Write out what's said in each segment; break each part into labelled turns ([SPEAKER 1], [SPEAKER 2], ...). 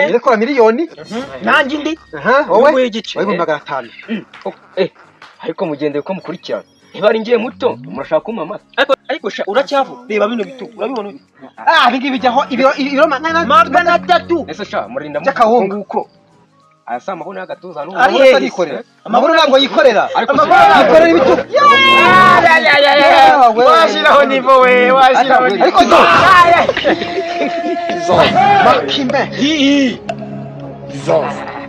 [SPEAKER 1] Ndakora miliyoni.
[SPEAKER 2] Nanjye indi.
[SPEAKER 1] Aha, wowe.
[SPEAKER 2] Wowe igice.
[SPEAKER 1] Wowe 500,000.
[SPEAKER 3] Ariko mugendeye uko mukurikirana. Niba ari ngiye muto, murashaka kumpa amata.
[SPEAKER 2] Ariko sha uracyavu. Reba bino bitugu. Urabibona?
[SPEAKER 1] Ah, ibi ngibi bijyaho ibiro
[SPEAKER 2] 300.
[SPEAKER 3] Ese sha murinda
[SPEAKER 1] By'akawunga.
[SPEAKER 3] nguko. Aya si amabuno y'agatuza n'ubu.
[SPEAKER 2] Ari
[SPEAKER 1] Amaboko
[SPEAKER 2] hehe?
[SPEAKER 1] arikorera. Amaboko ntabwo yikorera.
[SPEAKER 3] Ariko
[SPEAKER 1] Yikorera ibitugu. Yawe.
[SPEAKER 2] Washyiraho nivo we, washyiraho nivo.
[SPEAKER 1] Ariko zo. Makimbe.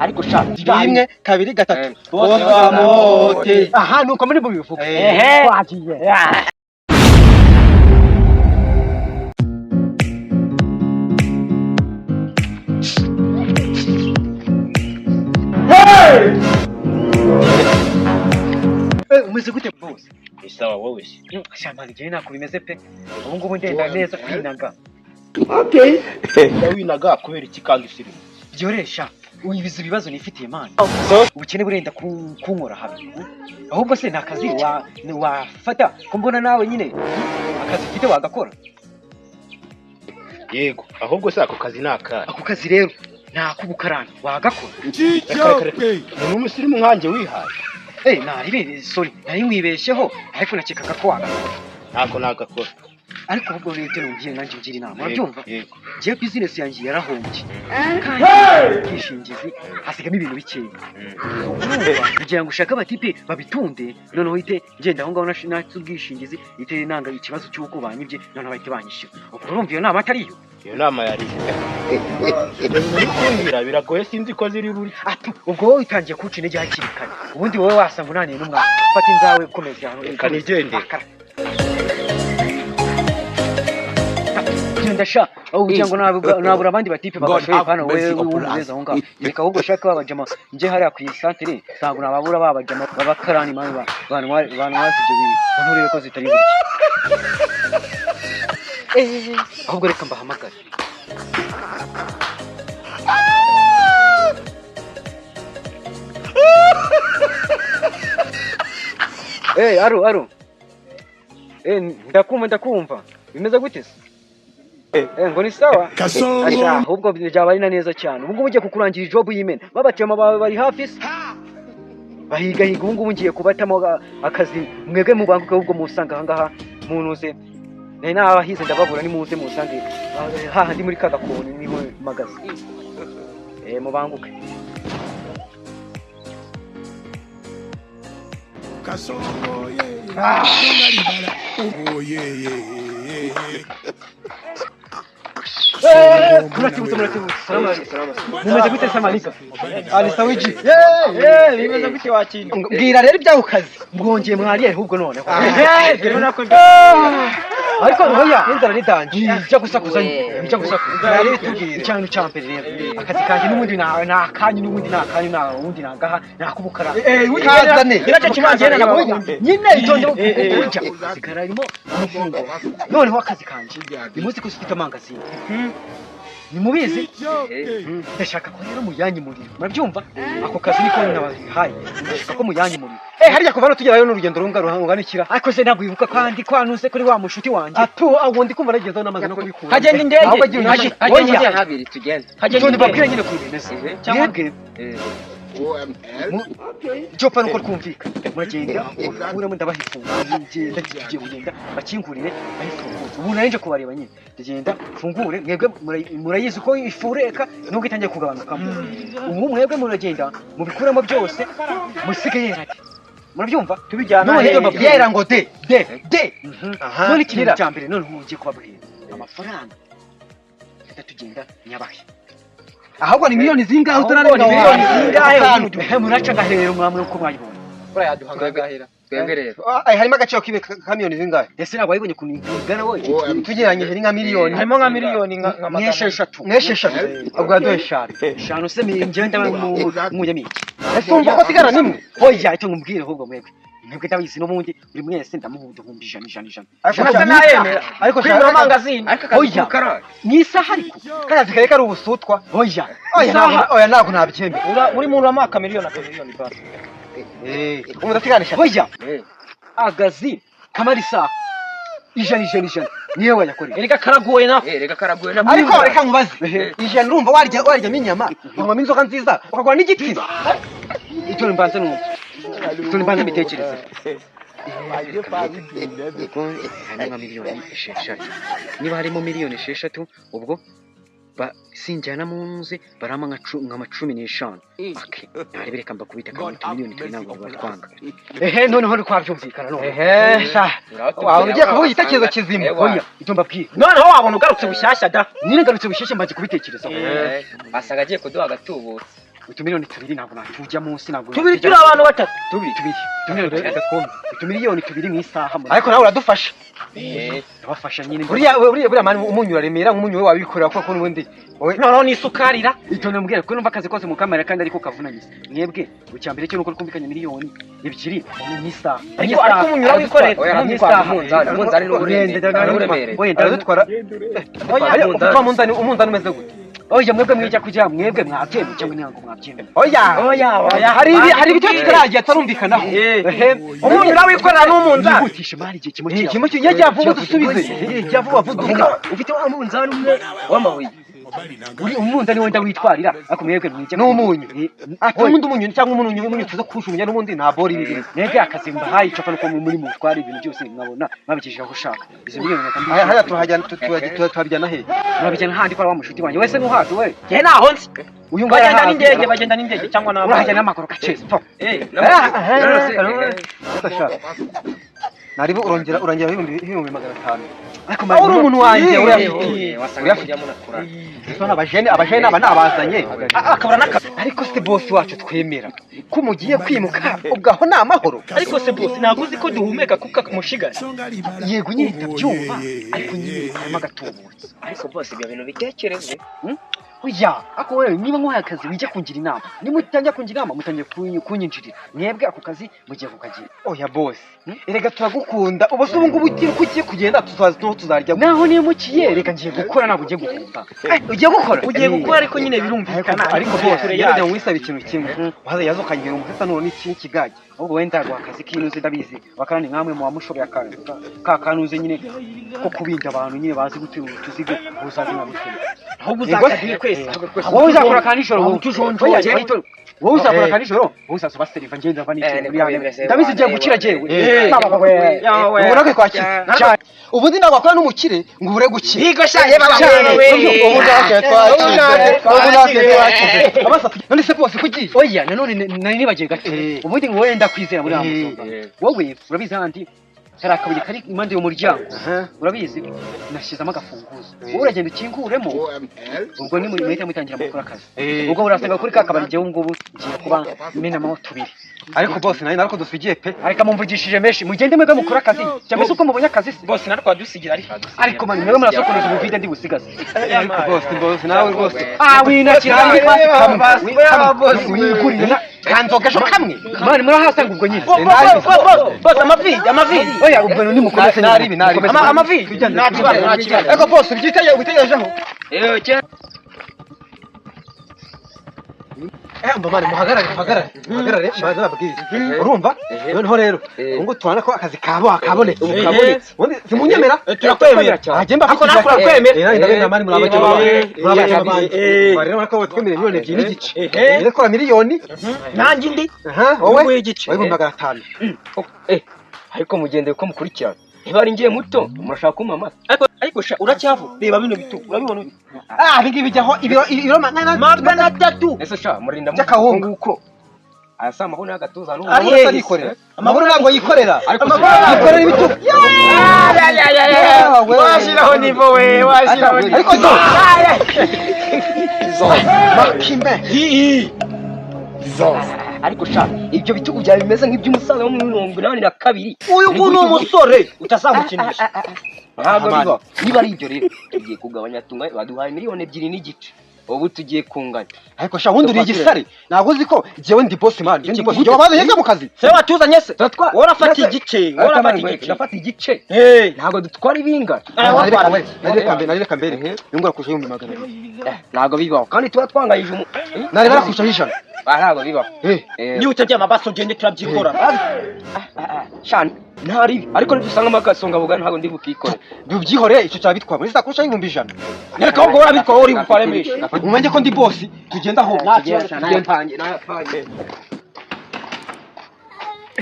[SPEAKER 3] Ariko sha
[SPEAKER 1] 1 2 3.
[SPEAKER 2] Bosamote.
[SPEAKER 1] Aha, nuko muri bubivuga.
[SPEAKER 2] Ehe.
[SPEAKER 1] Twagiye.
[SPEAKER 2] Umeze gute boss?
[SPEAKER 4] Ni sawa wowe se.
[SPEAKER 2] Shamani njyewe ntako bimeze pe. Ubu ngubu ndenda neza kwinaga.
[SPEAKER 4] Ndawinaga kubera iki kandi usirimu?
[SPEAKER 2] Byoresha. Ubizi ibibazo nifitiye man. Ubukene burenda kunkora habi. Ahubwo se nta kazi wafata ko mbona nawe nyine akazi ufite wagakora.
[SPEAKER 4] Yego, ahubwo se ako kazi ni akahe?
[SPEAKER 2] Ako kazi rero ni ak'ubukarani wagakora.
[SPEAKER 4] Reka reka reka. Ni n'umusirimu nkanjye wihaye.
[SPEAKER 2] Nari sorry, nari nkwibeshyeho ariko nakekaga ko wagakora.
[SPEAKER 4] Ntako nagakora.
[SPEAKER 2] Ariko ahubwo rero ibyo nongeye nanjye ngira inama, urabyumva?
[SPEAKER 4] Yego.
[SPEAKER 2] Njyewe business yanjye yarahombye. Kandi ubwishingizi hasigamo ibintu bikeya. Kugira ngo ushake abatipe babitunde, noneho uhite ngenda aho ngaho natse ubwishingizi, ihite nanga ikibazo cy'uko banyibye, noneho bahite banyishyura. Ubwo urumva iyo nama atari yo?
[SPEAKER 4] Iyo nama yari. Ibyo bintu uri kumbwira biragoye sinzi ko ziri buri.
[SPEAKER 2] Ati ubwo wowe utangiye kunca intege hakiri kare. Ubundi wowe wasanga unaniye n'umwana. Fata inzawe ukomeze hano.
[SPEAKER 4] Reka nigendere.
[SPEAKER 2] Akara. Genda sha, aho kugira ngo nabura abandi batipe bagashoye hano wewe wumveza aho ngaho. Reka ahubwo ushake babajama nje hariya ku isantere, ntabwo nababura babajama babakarani mani bantwaza ibyo bintu. Nturebe ko zitari burya. Ahubwo reka mbahamagare. Aro aro. Ndakumva. Bimeze gute se? Ngo ni sawa.
[SPEAKER 5] Kasongo.
[SPEAKER 2] Ahubwo byaba ari na neza cyane. Ubu ngubu ugiye kukurangira ijob y'imena. Babatema bawe bari hafi se. Bahigahiga ubu ngubu ngiye kubatamo akazi. Mwebwe mubanguke ahubwo musanga aha ngaha munuze. Nari nabahize ndababura nimuze musange hahandi muri kagakoni niho magaze. Mubanguke.
[SPEAKER 5] Kasongo yeah. Oh yeah yeah yeah.
[SPEAKER 2] Muratibutse muratibutse. Salamu alaikum. Mumeze gute se Malika?
[SPEAKER 1] Ali sawiji.
[SPEAKER 2] Bimeze gute wakintu?
[SPEAKER 1] Mbwira rero ibyaho kazi.
[SPEAKER 2] Mwongeye mwariye ahubwo noneho.
[SPEAKER 1] Ariko oya, inzara ni danje.
[SPEAKER 2] Ijya gusakuza nyine. Ijya gusakuza.
[SPEAKER 1] Nari bitubwire.
[SPEAKER 2] Icyanu cya mbere rero. Akazi kanjye n'ubundi nakanyu n'ubundi nakanyu na ubundi nagaha nakubukara.
[SPEAKER 1] Kazane.
[SPEAKER 2] Nyiracyo kibanjye na nyine itonde kurya. Sigara arimo umufungo. Noneho akazi kanjye. Nimuzi ko ufite amangazini. Nimubizi? Ndashaka ko rero muyanyimurira. Murabyumva? Ako kazi niko nabahaye. Ndashaka ko muyanyimurira.
[SPEAKER 1] Harya kuva no tugerayo n'urugendo runga runganikira.
[SPEAKER 2] Ariko se ntabwo wibuka kandi kwanuse kuri wa mushuti wanjye.
[SPEAKER 1] Atu, aho ndi kumva nagezeho namaze no kubikura.
[SPEAKER 2] Hagenda indege.
[SPEAKER 1] Ahubwo agira
[SPEAKER 2] Haje-
[SPEAKER 1] oya.
[SPEAKER 2] Oya.
[SPEAKER 3] Habiri tugende.
[SPEAKER 2] Hagenda indege. Babwire nyine ukuntu bimeze. Mwebwe icyo pfa nuko twumvika. Muragenda mukuremo ndabaha ifunguro. Ngenda tugiye kugenda bakingurire bayifunguze. Ubu nari nje kubareba nyine. Ndagenda mfungure mwebwe murayizi uko ifureka nubwo itangiye kugabanukamo. Ubu mwebwe muragenda mubikuremo byose musige yera ati. Murabyumva?
[SPEAKER 1] Tubijyana.
[SPEAKER 2] None ibyo mbabwira.
[SPEAKER 1] Yera ngo de de de. Aha.
[SPEAKER 2] None ikintu cya mbere none ubu ngiye kubabwira. Amafaranga. Tugenda nyabahe.
[SPEAKER 1] Ahubwo ni miliyoni zingahe utararenga
[SPEAKER 2] Ahubwo ni miliyoni zingahe?
[SPEAKER 1] Atanu.
[SPEAKER 2] Muraca agahero mwamwe uko mwayibonye.
[SPEAKER 1] Urayaduha.
[SPEAKER 3] Twebwe rero.
[SPEAKER 1] Harimo agaciro k'ibe ka miliyoni zingahe?
[SPEAKER 2] Ese ntabwo wayibonye ukuntu ingana wowe?
[SPEAKER 1] Tugereranyije ni nka miliyoni.
[SPEAKER 2] Harimo nka miliyoni nka nk'esheshatu.
[SPEAKER 1] Nk'esheshatu. Ubwo yaduha 5.
[SPEAKER 2] 5 se njyewe ndaba mwuyemo iki?
[SPEAKER 1] Ese wumva ko sigara nimwe?
[SPEAKER 2] Oya, icyo nkubwire ahubwo mwebwe. Mwebwe ndabizi n'ubundi buri mwese ndamuha 100,000 100 100.
[SPEAKER 1] Ariko nayemera. Ariko
[SPEAKER 2] Kwimura amangazini.
[SPEAKER 3] Ariko akazi
[SPEAKER 2] Oya.
[SPEAKER 3] k'ubukarani.
[SPEAKER 2] Ni isaha ariko.
[SPEAKER 1] Kazi kare kari ubusutwa.
[SPEAKER 2] Oya.
[SPEAKER 1] Oya ntabwo oya ntabwo nabyemera.
[SPEAKER 2] Uri muntu wamuha akamiliyoni akamiliyoni basi.
[SPEAKER 1] Umuntu asigarana 3.
[SPEAKER 2] Oya. Agazi kamara isaha. 100 100 100. Niyo wayakorera.
[SPEAKER 4] Erega karagoye na.
[SPEAKER 3] Reka karagoye na.
[SPEAKER 1] Ariko reka nkubaze, 100 urumva warya waryamo inyama, ukanywamo inzoga nziza, ukagura n'igitsina?
[SPEAKER 2] Icyo mbanze numva, icyo mbanze mbitekereze. Harimo miliyoni 6, niba harimo miliyoni 6, ubwo sinjyana mu nze barama nka 15. Okay, narebe, reka mbakubita kamwe 2 miliyoni ntabwo batwanga. Ehe, noneho twabyumvikana none.
[SPEAKER 1] Ehe sha, waba ugiye kuvuga igitekerezo kizima.
[SPEAKER 2] Oya, icyo mbabwira,
[SPEAKER 4] Noneho wabona ugarutse bushyashya da.
[SPEAKER 2] Nyine ngarutse bushyashya, mbaje kubitekerezaho.
[SPEAKER 3] Asanga agiye kuduha agatubutse.
[SPEAKER 2] 2 miliyoni ntabwo natujya munsi, ntabwo.
[SPEAKER 4] Tubiri turi abantu batatu.
[SPEAKER 2] Tubiri, tubiri, 2 miliyoni.
[SPEAKER 1] Reka twumve.
[SPEAKER 2] 2 miliyoni mu isaha.
[SPEAKER 1] Ariko nawe uradufasha.
[SPEAKER 2] Ndabafasha nyine.
[SPEAKER 1] Buriya man, umunyu uraremera, nk'umunyu we wabikorera kuko n'ubundi wowe
[SPEAKER 4] Noneho n'isukarira.
[SPEAKER 2] Icyo namubwira ko numva akazi kose mukamara kandi ariko kavunanye, mwebwe icya mbere cyo nuko twumvikanye miliyoni 2 mu isaha.
[SPEAKER 4] Ariko umunyu urawikorera.
[SPEAKER 3] Oya, aradutwara umunzani, umunzani ni uremereye.
[SPEAKER 2] Wenda
[SPEAKER 1] aradutwara.
[SPEAKER 2] Oya,
[SPEAKER 1] Ariko kuva munzani, umunzani umeze gute?
[SPEAKER 2] Oya, mwebwe mwijya kujya, mwebwe mwabyemeye cyangwa ntabwo mwabyemeye?
[SPEAKER 1] Oya.
[SPEAKER 4] Oya, oya.
[SPEAKER 1] Hari ibyo tutaragiye atarumvikanaho. Ehe.
[SPEAKER 4] Umunyu urawikorera n'umunzani.
[SPEAKER 2] Yihutishe mari, igihe kimwe.
[SPEAKER 1] Kimwe kijya vuba, dusubize jya vuba vuba.
[SPEAKER 3] Ufite wa munzani umwe w'amabuye.
[SPEAKER 2] Uri umunzani wenda witwarira, ariko mwebwe mwijya
[SPEAKER 1] N'umunyu. Ati ubundi umunyu cyangwa umunyu tuza kuwujugunya n'ubundi nta bori bibiri.
[SPEAKER 2] Mwebwe akazi mbahaye, icapfa nuko muri mutwara ibintu byose mwabona mwabigejeje aho ushaka. Izo miliyoni reka
[SPEAKER 1] Haya haya, tuhajyana tuhajyana he?
[SPEAKER 2] Murabijyana handi ko ari wa mushuti wanjye wese ntuhazi we.
[SPEAKER 4] Njye ntaho nzi.
[SPEAKER 2] Uyu nguyu
[SPEAKER 4] Bagenda
[SPEAKER 2] arahazi.
[SPEAKER 4] n'indege, bagenda n'indege cyangwa n'amazi.
[SPEAKER 2] Urahajyana n'amaguru gaceza.
[SPEAKER 1] Naribu urongera 500,000.
[SPEAKER 2] Ariko
[SPEAKER 1] Aho uri umuntu wanjye
[SPEAKER 3] Uyafite
[SPEAKER 1] uyafite.
[SPEAKER 3] Wasanga mujya munakora.
[SPEAKER 1] Abajene, abajene aba nabazanye.
[SPEAKER 4] Akabura n'akazi.
[SPEAKER 1] Ariko se boss wacu, twemera ko mugiye kwimuka, ubwo aho ni amahoro?
[SPEAKER 4] Ariko se boss, ntabwo uzi ko duhumeka kuko mushigaye?
[SPEAKER 2] Yego nyine ndabyumva, ariko nyine harimo agatubutse.
[SPEAKER 3] Ariko bose ibyo bintu bitekereze.
[SPEAKER 2] Oya, ariko wowe niba nkuhaye akazi wijya kungira inama. Nimutangira kungira inama, mutangiye kunyinjirira. Mwebwe ako kazi mugiye kukagira.
[SPEAKER 1] Oya boss, erega turagukunda. Ubu se ubu ngubu ugiye ko ugiye kugenda, tuzaza tuho tuzarya?
[SPEAKER 2] Naho nimukiye, reka ngiye gukora, ntabwo ugiye guhomba.
[SPEAKER 1] Ugiye gukora.
[SPEAKER 4] Ugiye gukora, ariko nyine birumvikana.
[SPEAKER 1] Ariko boss,
[SPEAKER 4] kure
[SPEAKER 1] yarajya
[SPEAKER 4] yacu.
[SPEAKER 1] wisaba ikintu kimwe, waza yaza ukangira umuhesa none n'iki kigage.
[SPEAKER 2] Ahubwo wenda ndaguha akazi k'inuze, ndabizi bakarani nkamwe muba mushoboye akantu ka kanuze nyine ko kubinda abantu nyine bazi guterura utuzigo, uzazi nkagutuma.
[SPEAKER 4] Ahubwo uzakaduhe twese.
[SPEAKER 2] Wowe uzakora ka nijoro, wowe.
[SPEAKER 4] Utujonjore.
[SPEAKER 2] Oya, wowe uzakora ka nijoro, wowe uzaza ubaseriva, ngenda mva nicaye
[SPEAKER 3] Niko
[SPEAKER 2] muri ya ntebe.
[SPEAKER 3] bimeze,
[SPEAKER 2] Ndabizi ugiye
[SPEAKER 3] wana,
[SPEAKER 2] gukira
[SPEAKER 3] wana.
[SPEAKER 2] jewe.
[SPEAKER 1] Baba,
[SPEAKER 2] we.
[SPEAKER 4] Yawe.
[SPEAKER 1] Ubona ko twakize cyane, ubundi ntabwo wakora n'umukire ngo ubure gukira.
[SPEAKER 4] Higo sha ye baba
[SPEAKER 1] Cyane.
[SPEAKER 4] we.
[SPEAKER 1] Ubu natwe twakize, ubu natwe twakize. Abasa, none se bose kugiye?
[SPEAKER 2] Oya, nanone nari nibagiye gato. Ubundi ngo wowe ndakwizera muri Amazon. Wowe urabizi, handi hari akabuye kari impande y'umuryango, urabizi nashyizemo agafunguzo. Wowe uragenda ukinguremo, ubwo ni muri muhita mutangira mukora akazi. Ubwo urasanga kuri ka kabari njyewe ngubu ngiye kuba menamo tubiri.
[SPEAKER 1] Ariko bose nawe narako dusigiye pe.
[SPEAKER 2] Ariko mumvugishije menshi, mugende mwebwe mukora akazi, cyangwa se uko mubonye akazi se.
[SPEAKER 4] Bose natwe wadusigira ariko.
[SPEAKER 2] Ariko man, mwebwe murasokonoza ubuvide ndi busigaze.
[SPEAKER 1] Ariko bose, bose nawe rwose.
[SPEAKER 2] Ah, winakira hari
[SPEAKER 1] Basi,
[SPEAKER 2] kamwe wigurire.
[SPEAKER 1] Kanzoga ejo kamwe.
[SPEAKER 2] Man, murahasanga ubwo nyine.
[SPEAKER 4] Bose amavide, amavide.
[SPEAKER 2] Oya, ubwo nimukomeze.
[SPEAKER 1] Naribi, naribi.
[SPEAKER 4] Amavide nta kibazo, nta kibazo.
[SPEAKER 1] Ariko bose ubyitege, ubitegerejeho. Mba mani, muhagarare, muhagarare, muhagarare, mbanze babwire. Urumva? Noneho rero, ubu ngubu tubona ko akazi kabo kabonetse.
[SPEAKER 3] Ubu kabonetse.
[SPEAKER 1] Ubundi simunyemera?
[SPEAKER 4] Turakwemera.
[SPEAKER 1] Cyane. Agenda.
[SPEAKER 4] Ariko natwe turakwemera.
[SPEAKER 1] Nanjye ndabemera man, muri abakene banjye. Muri abakene banjye.
[SPEAKER 4] Eh.
[SPEAKER 1] Rero urabona ko twemereye 2.5 miliyoni. Ngiye gukora miliyoni.
[SPEAKER 4] Nanjye indi.
[SPEAKER 1] Aha, wowe?
[SPEAKER 4] Nguhe igice.
[SPEAKER 1] Wowe 500,000.
[SPEAKER 3] Ariko mugendeye uko mukurikirana, niba ari ngiye muto murashaka kumpa amata.
[SPEAKER 4] Ariko sha uracyavuga, reba bino bitugu, urabibona?
[SPEAKER 1] Ah, ibi ngibi bijyaho ibiro
[SPEAKER 4] 300.
[SPEAKER 3] Ese sha murinda
[SPEAKER 1] By'akawunga.
[SPEAKER 3] nguko aya si amabona y'agatuza n'ubu?
[SPEAKER 4] Ari
[SPEAKER 1] Amaburo
[SPEAKER 4] hehe?
[SPEAKER 1] atarikorera. Amaburo ntabwo yikorera.
[SPEAKER 3] Ariko
[SPEAKER 1] Yikorera ibitugu. Yawe.
[SPEAKER 4] Washyiraho nivo we, washyiraho nivo.
[SPEAKER 1] Ariko zo. Makimbe.
[SPEAKER 3] Ariko sha ibyo bitugu byawe bimeze nk'iby'umusaza wo muri 82.
[SPEAKER 4] Uyu nguyu ni umusore utazamukinisha.
[SPEAKER 3] Ntabwo biba. Niba ari ibyo rero, tugiye kugabanya tunganye. Baduhaye 2.5 miliyoni, ubu tugiye kunganya.
[SPEAKER 1] Ariko sha wundi uri igisare. Ntabwo uzi ko jewe ndi boss man. Jewe ndi boss. Jewe baze heza mu kazi.
[SPEAKER 4] Se watuzanye se?
[SPEAKER 3] Turatwa-
[SPEAKER 4] Wowe urafata igice, wowe urafata igice.
[SPEAKER 3] Ndafata igice.
[SPEAKER 4] Eh.
[SPEAKER 3] Ntabwo dutwara ibingana.
[SPEAKER 4] Ah, watwara.
[SPEAKER 1] Nari reka mbere. Yungura kurusha 200,000.
[SPEAKER 3] Ntabwo bibaho, kandi tuba twanganyije umu
[SPEAKER 1] Nari barakurusha 100.
[SPEAKER 3] Ah, ntabwo bibaho.
[SPEAKER 1] Eh.
[SPEAKER 3] Eh,
[SPEAKER 4] Niba utabye amabaso ugende, turabyikora.
[SPEAKER 3] Shana ntari ariko nidusanga amakasonga buga ntabwo ndi bukikore.
[SPEAKER 1] Byihore icyo cyabitwa muri sakoshi y'ibihumbi 100.
[SPEAKER 4] Reka ahubwo urabitwa uri butware menshi.
[SPEAKER 1] Umenye ko ndi boss tugenda aho.
[SPEAKER 3] Nayapange nayapange.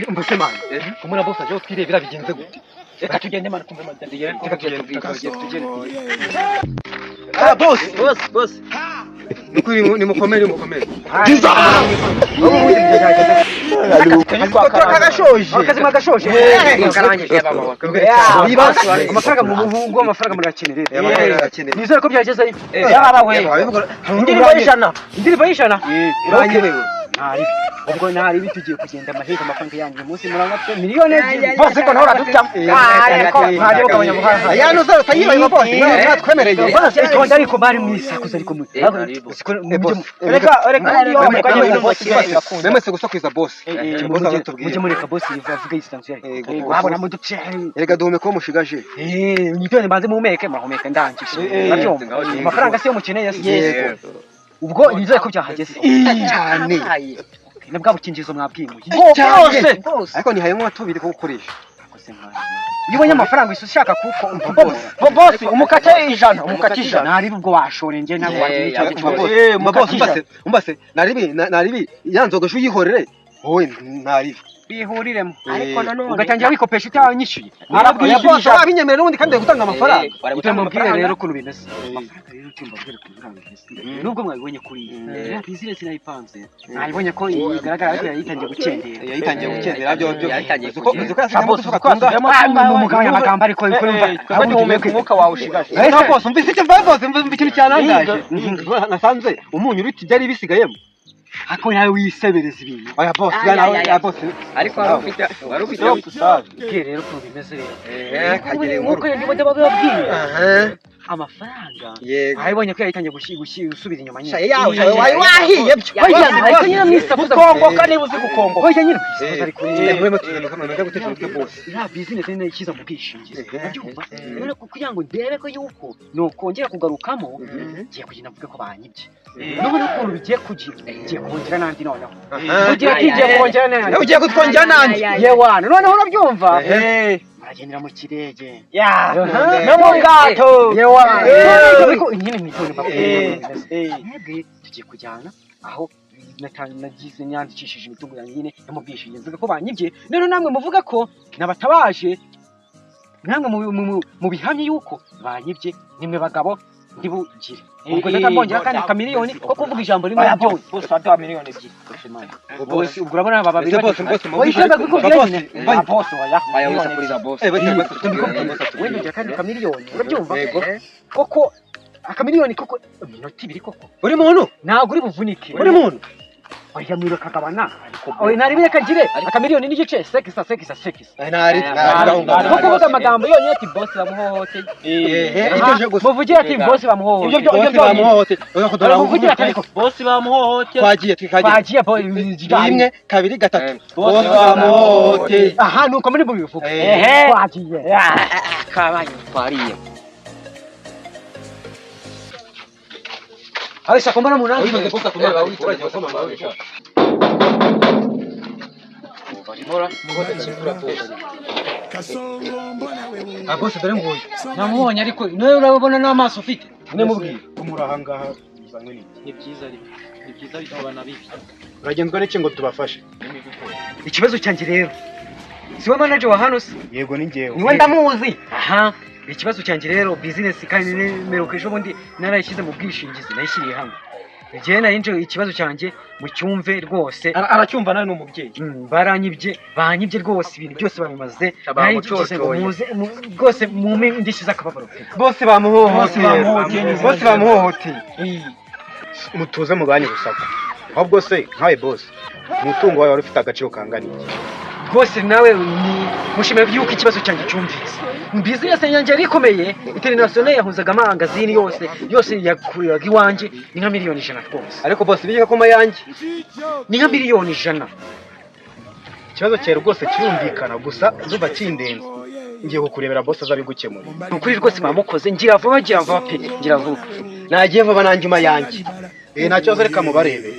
[SPEAKER 1] Mbese man, kumura boss aje twirebera bigenze gute?
[SPEAKER 4] Reka tugende man kumbe man.
[SPEAKER 1] Reka tugende.
[SPEAKER 3] Tugende.
[SPEAKER 1] Ah boss,
[SPEAKER 3] boss boss.
[SPEAKER 1] Nukuri ni mukomere mukomere.
[SPEAKER 2] Akazi mwagashoje. Amafaranga mu buhungu amafaranga murakenere. Nizere ko byagezeyo.
[SPEAKER 4] Yarawe. Indirimbo y'ijana.
[SPEAKER 2] Indirimbo y'ijana.
[SPEAKER 1] Uranyerewe.
[SPEAKER 2] Ntari. Ubwo ntari bitugiye kugenda amahirwe amafaranga yanyu umunsi muranga pe miliyoni 2.
[SPEAKER 4] Bose ko naho uradutya.
[SPEAKER 2] Ariko ntari ugabanya muhaha.
[SPEAKER 1] Ya nuza utayibaye boss, natwemereye.
[SPEAKER 2] Bose itonde ariko bari mwisakuza ariko mwe.
[SPEAKER 4] Reka reka
[SPEAKER 1] Memese gusakwiza boss.
[SPEAKER 2] Mujye mureka boss avuga yisanzuye. Wabona muduce.
[SPEAKER 1] Reka duhumeke ko mushigaje.
[SPEAKER 2] Nitone mbanze muhumeke murahumeka ndangije. Nabyumva. Amafaranga siyo mukeneye. Ubwo nizere ko byahageze.
[SPEAKER 1] Cyane.
[SPEAKER 2] Na bwa bukingizo mwabwimuye.
[SPEAKER 1] Bose. Ariko nihayemo tubiri ko gukoresha.
[SPEAKER 2] Iyo ubonye amafaranga isi ushaka kuko
[SPEAKER 4] boss umukate 100 umukate 100.
[SPEAKER 2] Nari ubwo washore nge ntabwo wagira icyo
[SPEAKER 1] cyose. Boss umbase umbase naribi naribi yanzogasha uyihorere. Wowe naribi.
[SPEAKER 2] Bihuriremo.
[SPEAKER 3] Ariko nanone
[SPEAKER 2] ugatangira wikopesha utanyishyuye.
[SPEAKER 1] Arabwiye boss abinyemerera n'ubundi kandi gutanga amafaranga.
[SPEAKER 2] Utamubwire rero ukuntu bimeze. Amafaranga rero utumva ukuntu bimeze. Nubwo mwabibonye kuri iyi business nayipanze. Nayibonye ko igaragara ariko yayitangiye gukendera.
[SPEAKER 1] Yayitangiye gukendera byo byo. Uko
[SPEAKER 2] boss uko mugabanya amagambo ariko urumva
[SPEAKER 4] ahubwo umwuka wawe ushigaje.
[SPEAKER 1] No boss umvise icyo mva boss umvise ikintu cyanangaje. Nasanze umunyu uruti byari bisigayemo.
[SPEAKER 2] Ako nawe wisebereza ibintu.
[SPEAKER 1] Oya boss ya nawe ya boss.
[SPEAKER 3] Ariko wari ufite
[SPEAKER 2] bwiye rero ukuntu bimeze rero.
[SPEAKER 1] Kagere inkuru.
[SPEAKER 2] Nkuko ndimo ndababwira. Amafaranga.
[SPEAKER 1] Yego.
[SPEAKER 2] Ayibonye ko yayitangiye gusubira inyuma nyine.
[SPEAKER 1] Yawe wahiye byo.
[SPEAKER 2] Oya ariko nyine mwisakuza.
[SPEAKER 4] Gukongoka niba uzi gukongoka.
[SPEAKER 2] Oya nyine mwisakuza ariko.
[SPEAKER 1] Mwe tugenda kamwe gutesha umutwe boss.
[SPEAKER 2] Ya business nyine ikiza mu bwishingizi. Urabyumva? None kugira ngo ndebe ko yuko nokongera kugarukamo ngiye kugenda mvuge ko banyibye. Nubona ukuntu bigiye kugira ngiye kongera nandi noneho. Ugiye ati ngiye kongera nandi.
[SPEAKER 1] Ugiye kutwongera nandi.
[SPEAKER 2] Yewana noneho urabyumva? Muragendera mu kirege.
[SPEAKER 4] No mu bwato.
[SPEAKER 2] Yewana. Ariko nyine mwitonde mwebwe tugiye kujyana aho nagize nyandikishije imitungo yanjye nyine yo mu bwishingizi mvuga ko banyibye. Rero namwe muvuga ko nabatabaje namwe mu bihamye yuko banyibye nimwe bagabo ndibugire. Ubwo ndakambongera kandi kamiliyoni ko kuvuga ijambo rimwe
[SPEAKER 4] byose. Boss waduha miliyoni 2.
[SPEAKER 2] Boss ubwo urabona aba babiri
[SPEAKER 1] boss boss
[SPEAKER 4] boss oya.
[SPEAKER 3] Aya wisakuriza boss.
[SPEAKER 2] Wenda kandi kamiliyoni urabyumva? Koko akamiliyoni koko minota 2 koko.
[SPEAKER 1] Buri muntu
[SPEAKER 2] ntabwo uri buvunike.
[SPEAKER 1] Buri muntu.
[SPEAKER 2] Oya mwiro kagabana. Oya nari bireka ngire akamiliyoni n'igice sekisa sekisa sekisa.
[SPEAKER 1] Nari nari.
[SPEAKER 2] Ko kuvuga amagambo yonyine ati boss bamuhohoteye. Muvugira ati boss bamuhohoteye.
[SPEAKER 1] Ibyo byo bamuhohoteye.
[SPEAKER 2] Muvugira ati ariko
[SPEAKER 4] boss bamuhohoteye.
[SPEAKER 1] Twagiye twikagiye.
[SPEAKER 2] Twagiye boss
[SPEAKER 1] 1 2 3. Boss bamuhohoteye.
[SPEAKER 2] Aha nuko muri bubivuga. Ehe. Twagiye.
[SPEAKER 3] Kabaye twariye.
[SPEAKER 2] Aisha kombana munangi.
[SPEAKER 1] Ah boss dore nguyu.
[SPEAKER 2] Namubonye ariko nawe urabona n'amaso ufite.
[SPEAKER 1] Mwe mubwire.
[SPEAKER 6] Kumura ahangaha uzanywe n'iki?
[SPEAKER 4] Ni byiza ariko. Ni byiza bitobana bibi.
[SPEAKER 6] Uragenzwa n'iki ngo tubafashe?
[SPEAKER 2] Ikibazo cyanjye rero. Si we manager wa hano se?
[SPEAKER 6] Yego ni njyewe.
[SPEAKER 2] Niwe ndamuzi. Aha. Ikibazo cyanjye rero business kandi nemeruka ejo bundi narayishyize mu bwishingizi nayishyiriye hano. Igihe nari nje ikibazo cyanjye mu cyumve rwose.
[SPEAKER 4] Aracyumva nawe ni umubyeyi.
[SPEAKER 2] Baranyibye, banyibye rwose ibintu byose babimaze. Nari ngo muze rwose mume indishyi z'akababaro.
[SPEAKER 1] Bose bamuhohoteye. Bose bamuhohoteye.
[SPEAKER 6] Mutuze mu banyu urusaku. Ahubwo se nkawe boss, umutungo wawe wari ufite agaciro kangana iki?
[SPEAKER 2] Rwose nawe ni mushimira yuko ikibazo cyanjye cyumvise. Business yanjye yari ikomeye, international yahuzaga amangazini yose, yose yakuriraga iwanjye ni nka miliyoni 100 rwose.
[SPEAKER 1] Ariko boss bijya koma yanjye
[SPEAKER 2] ni nka miliyoni 100.
[SPEAKER 6] Ikibazo cyawe rwose kirumvikana gusa ndumva kindenze. Ngiye kukurebera boss azabigukemura.
[SPEAKER 2] Ukuri rwose mwamukoze ngira vuba ngira vuba pe ngira vuba.
[SPEAKER 1] Nagiye vuba nanjye uma yanjye.
[SPEAKER 6] Nta kibazo reka mubarebe.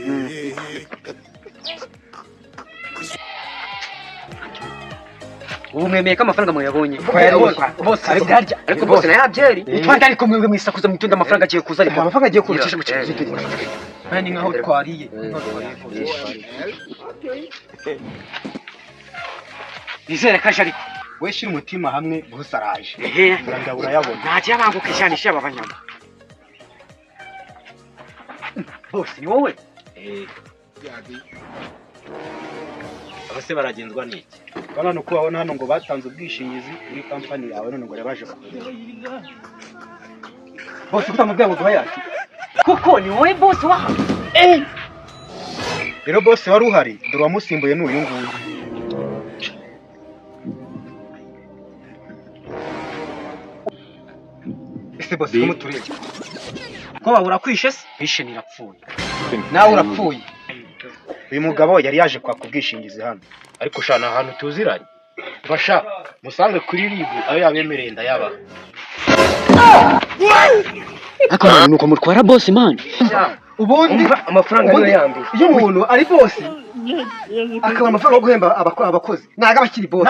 [SPEAKER 2] Ubu mwemeye ko amafaranga muyabonye?
[SPEAKER 1] Bose.
[SPEAKER 2] Ariko
[SPEAKER 3] Ariko bose nayo byeri.
[SPEAKER 2] Utwanda, ariko mwebwe mwisakuza mwitonda, amafaranga agiye kuza ariko.
[SPEAKER 1] Amafaranga agiye kuza.
[SPEAKER 3] Eh.
[SPEAKER 1] Ni nkaho twariye.
[SPEAKER 2] Nizere ko aje ariko.
[SPEAKER 6] We shyira umutima hamwe, bose araje.
[SPEAKER 2] Ehe.
[SPEAKER 6] Uranga urayabona.
[SPEAKER 2] Ntajya abanguka ijanisha aba banyama. Bose, ni wowe?
[SPEAKER 4] Abase baragenzwa n'iki?
[SPEAKER 6] Bano ni uko babona hano ngo batanze ubwishingizi muri kampani yawe, none ngo bari baje kureba.
[SPEAKER 1] Bose, kutamubwira ngo duha yacu.
[SPEAKER 2] Kuko ni wowe bose waha.
[SPEAKER 6] Rero bose wari uhari, dore uwamusimbuye ni uyu nguyu.
[SPEAKER 1] Ese bose, ko mutureba?
[SPEAKER 2] Ko babura kwishe se? Bishe nirapfuye.
[SPEAKER 1] Nawe urapfuye.
[SPEAKER 6] Uyu mugabo yari yaje kwaka ubwishingizi hano.
[SPEAKER 4] Ariko shana ahantu tuziranye, fasha musange kuri RIB, ayo yabemereye ndayabaha.
[SPEAKER 2] Ariko mani, nuko mutwara bose mani.
[SPEAKER 1] Ubundi
[SPEAKER 3] Umva, amafaranga niyo
[SPEAKER 1] ubundi
[SPEAKER 3] ya mbere.
[SPEAKER 1] Iyo umuntu ari bosi akabona amafaranga yo guhemba abakozi, ntabwo aba akiri bosi.